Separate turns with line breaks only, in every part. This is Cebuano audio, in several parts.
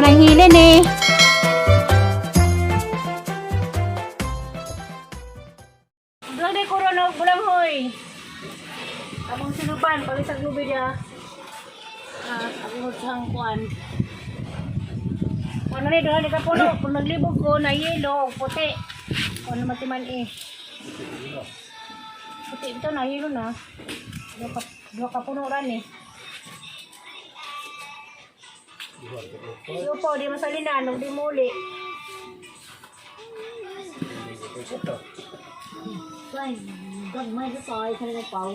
Sobrang hilin eh. Doon ay kuron og bulanghoy. Among sinuban pag isang lubi niya. Ah, ako sa kuan. Ano ni doon ka puno, kung naglibog ko na yelo o puti. Kung ano matiman eh. Puti ito na yelo na. Duha ka puno ran eh. Iyo po, di masalinan, ug di muli.
Ay, gagmay sa pay, sa nagpaw.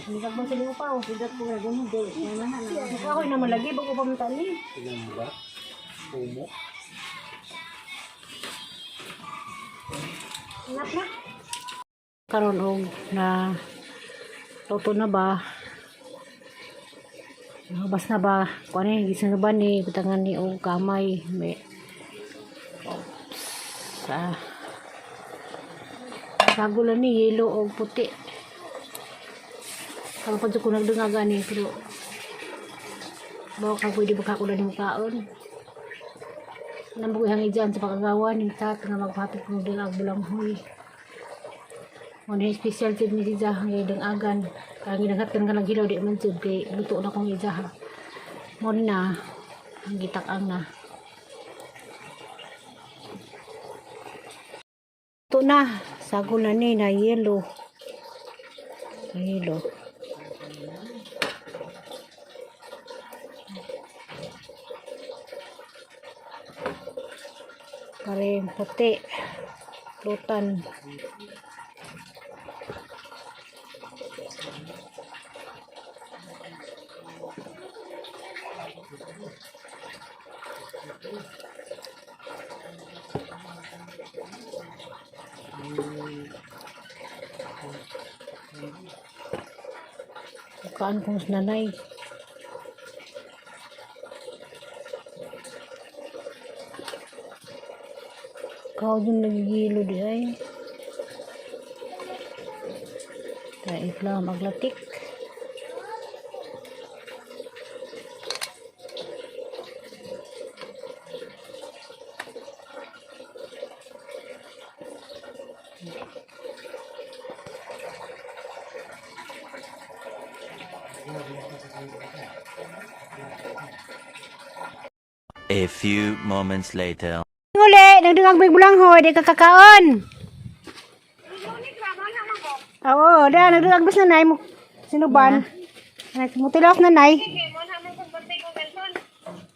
Hindi ka mo sila upaw.
Sudat ko na gumundi.
Ako naman lagi, bago pa matali.
Tinamba. Pumo.
Hanap na. Karon og na luto na ba? Nahubas na ba? Kuan ni gisan ba ni butangan ni og kamay may. Oops. Ah. Sago lang ni yelo og puti. Karon pa jud ko nagdungag ani pero bawa ka pwede baka ko na ni mukaon. Nang buhay ang dyan sa pagkagawa ni tat nga magpapit kong dungag bulanghoy. Mo ni special jud ni si Jah nga dangagan. Kaya ginaghatgan ka naghilaw di man jud kay luto na kong ijaha. Mo ni na ang gitak-ang na. Luto na. Sago na ni na yellow. Na yellow. Pare puti. Lutan. Kaan kong nanay. Kau dun nagigilo di ay. Tayo lang maglatik.
A few moments later.
Uli, nagdungag may bulanghoy, di ka kakaon. Oo, da, nagdungag bis nanay mo. Sinuban? Nay, mutilaw nanay.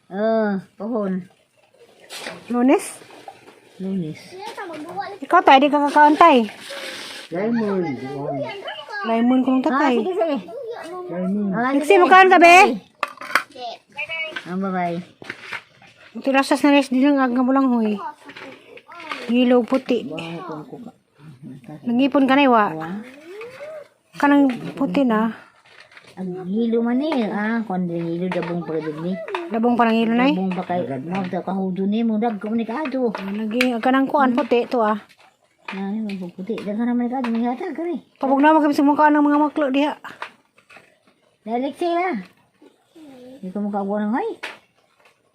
Oh, pohon.
Lunes?
Lunes.
Ikaw tay, di ka kakaon tay.
Lemon.
Lemon kong
Ah,
tatay.
sige, sige.
Lemon.
Ah,
Lexi, mukaan ka be?
Ah, bye-bye.
Mutilaw sa nanay, di lang ang bulanghoy. Hilaw puti. Nangipon ka na iwa. Kanang puti na.
Ang hilo man eh. Ah, kundi hilo dabong pa ni.
Labong pa ng hilo nay.
Dabong pa kay mo ta kahudo ni mo dag ko ni kaado.
Nagi kanang kuan puti to ah.
Ay, mapuputi. Daghan naman ni kaado manghatag kare.
Pabog na magkami sa mukha ng mga maklo diha.
Dalik sila. Di ka makabuo ng hoy.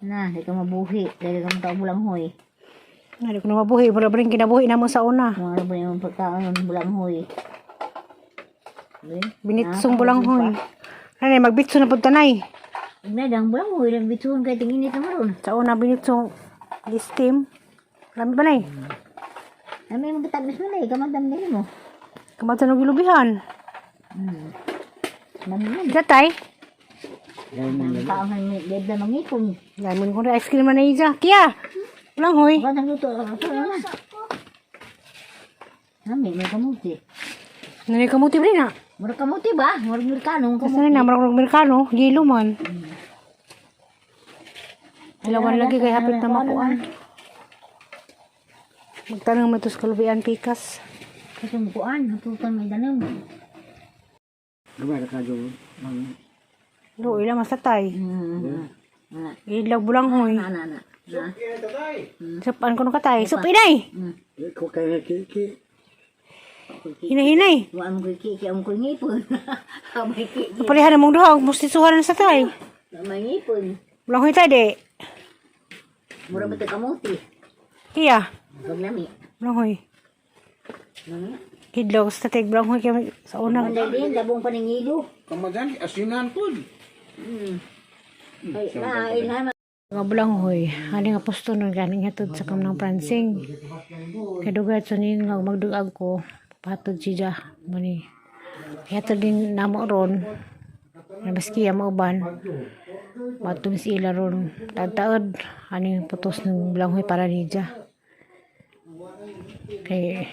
Na, di ka mabuhi. Dali ka makabulang hoy.
Nga, di ko na mabuhi. Wala ba rin kinabuhi na mo sa una.
Mga ano ba yung pagkaon ng bulang hoy?
Binitsong bulanghoy. Ano, magbitso na punta nay.
Nay, dang bulang hoy. Dang bituon kay tinginit na maron.
Sa una, binitsong steam. Lami ba nay?
Ay, may mga tagis mo na eh. Kamandam nila mo.
Kamata ng gilubihan.
Namin
Diya tay.
Lemon.
Ang taong ng dead na mangipon.
Lemon ko na ice cream na isa. Kiya! Bulanghoy.
Baka nagluto ka ka na. Nami, may kamuti.
Nanay kamuti ba rin ah?
Mura kamuti ba? Mura Amerikano.
Kasi na, marang Amerikano. Gilo man. Ilawan lagi kay hapit na makuan. Magtanong mo ito sa kalubian pikas.
Kasi mukuan, hatutan may danong.
Gumara ka doon. Mang-
Do, ila masatay.
Hmm. Ana,
Ilaw bulanghoy.
ana, ana. Na.
Supan ko nung katay. Sup inay!
Ko kay kiki.
Hinahinay.
Wa mo kiki, ki ang ko ngipon. Amay kiki.
Kapalihan na mong duha. Mustisuhan na sa tay.
May ngipon.
Bulanghoy tay di.
Mura ba ito kamuti?
Iya,
Paglami.
bulanghoy.
Mga.
Hidlog sa tig bulanghoy kay sa una.
Manday din, labong paningilo.
Kamadan, asinan po.
Ay, na, ilhan.
Nga bulanghoy, ani nga posto nun ganing hatod sa kamnang pransing. Kay dugay sa ning nga magdugag ko, patod siya mani. Hatod din namo ron. Na maski ang mauban. Matong sila ron. Tagtaod, ani putos ng bulanghoy para niya. Kay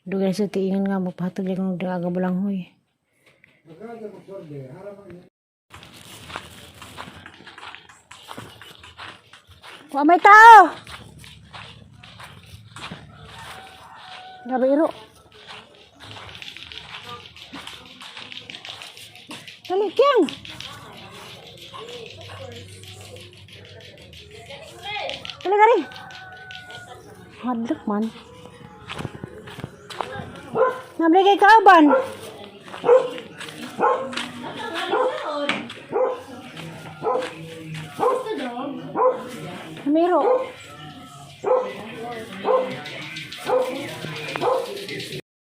dugay sa tiingon nga magpahatod lang ng aga bulanghoy. Wa may tao. Grabe iro. Dali, Kyang. Dali, gari. Hadlok man. Nabli kay kauban. Miro.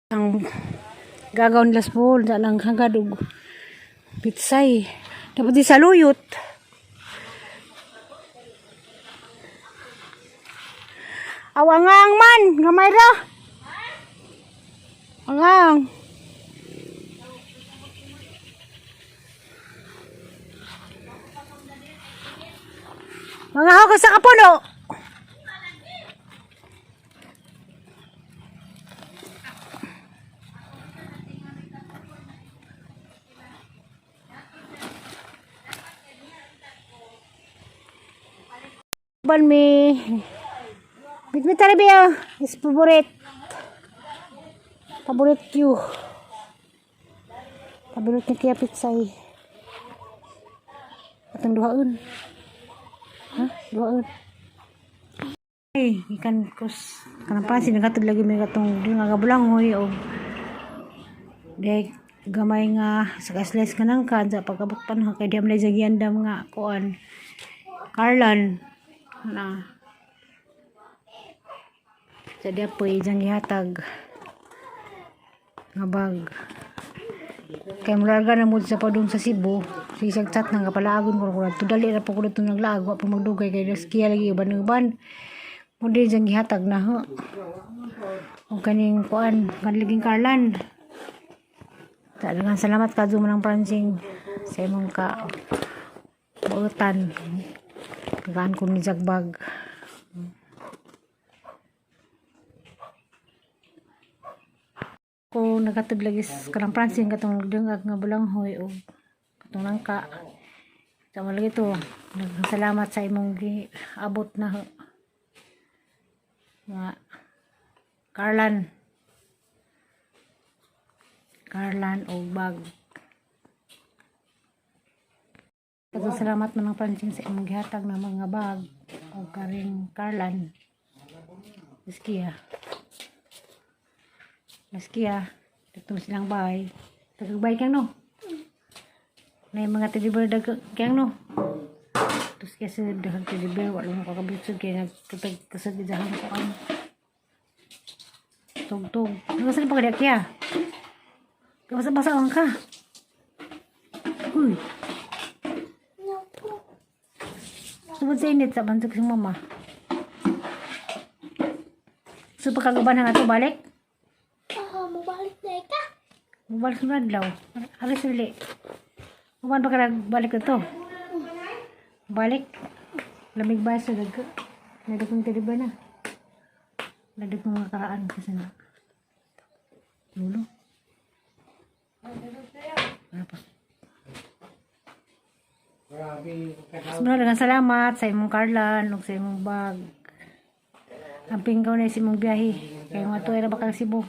Ang gagaw nila sa pool, dyan ang hangad og pitsay. Dapat di sa luyot. Awangang man, gamay ra. Angang. Mga ako sa kapuno. Ban mi. Bitbit tara biya. Is favorite. Favorite Q. Favorite ni Kia Pitsay. Atong duhaon. Ha? Duhaon. Ay, ikan kus kanang pansin naghatod lagi may katong di nga gabulangoy og dek gamay nga sa slice ka nang kan sa pagabot pa na kay di man sa giandam nga kuan Carlan na sa diya po ijang gihatag nga bag kay mularga na mo sa padung sa Cebu sa isang chat nang kapalagon ko ko to dali ra po ko dito naglaag wa pa magdugay kay kiya lagi uban-uban mo di jang gihatag na ho og kaning kuan kanliging Carlan. Talagang salamat ka ng pransing sa imong ka buutan. Gaan ko ni Jagbag. Ko nagatod lagi sa kanang pransing katong dungag nga bulanghoy og katong nangka. Tama lagi to. Salamat sa imong giabot na ho. Nga Carlan. Carlan og bag. Daghang salamat manang pransing sa imong gihatag na mga bag og karing Carlan. Maski ah. Maski ah. Dito silang bahay. Tagagbay kang no. Na yung mga teddy bear dag kang no. Tapos kasi daghang teddy bear wala mo kakabitsog kaya nagkatag kasag idahan ko ang tugtog. Nagasa pa kaya kaya? Kabasa-basa ang ka. Uy. Subod sa init sa bantok si mama. So pagkagaban na nga to balik?
Oh, mabalik na ka.
Mubalik sa adlaw. Aris dili. Uban pa ka balik na to. Balik. Lamig ba sa dag? Nadagong teddy bear na. Nadagong mga karaan kasi na. Lulo. Ano pa? Maraming salamat sa imong Carlan ug sa imong bag. Amping ka na sa imong biyahe. Kay mga tuwa na ba kang Cebu.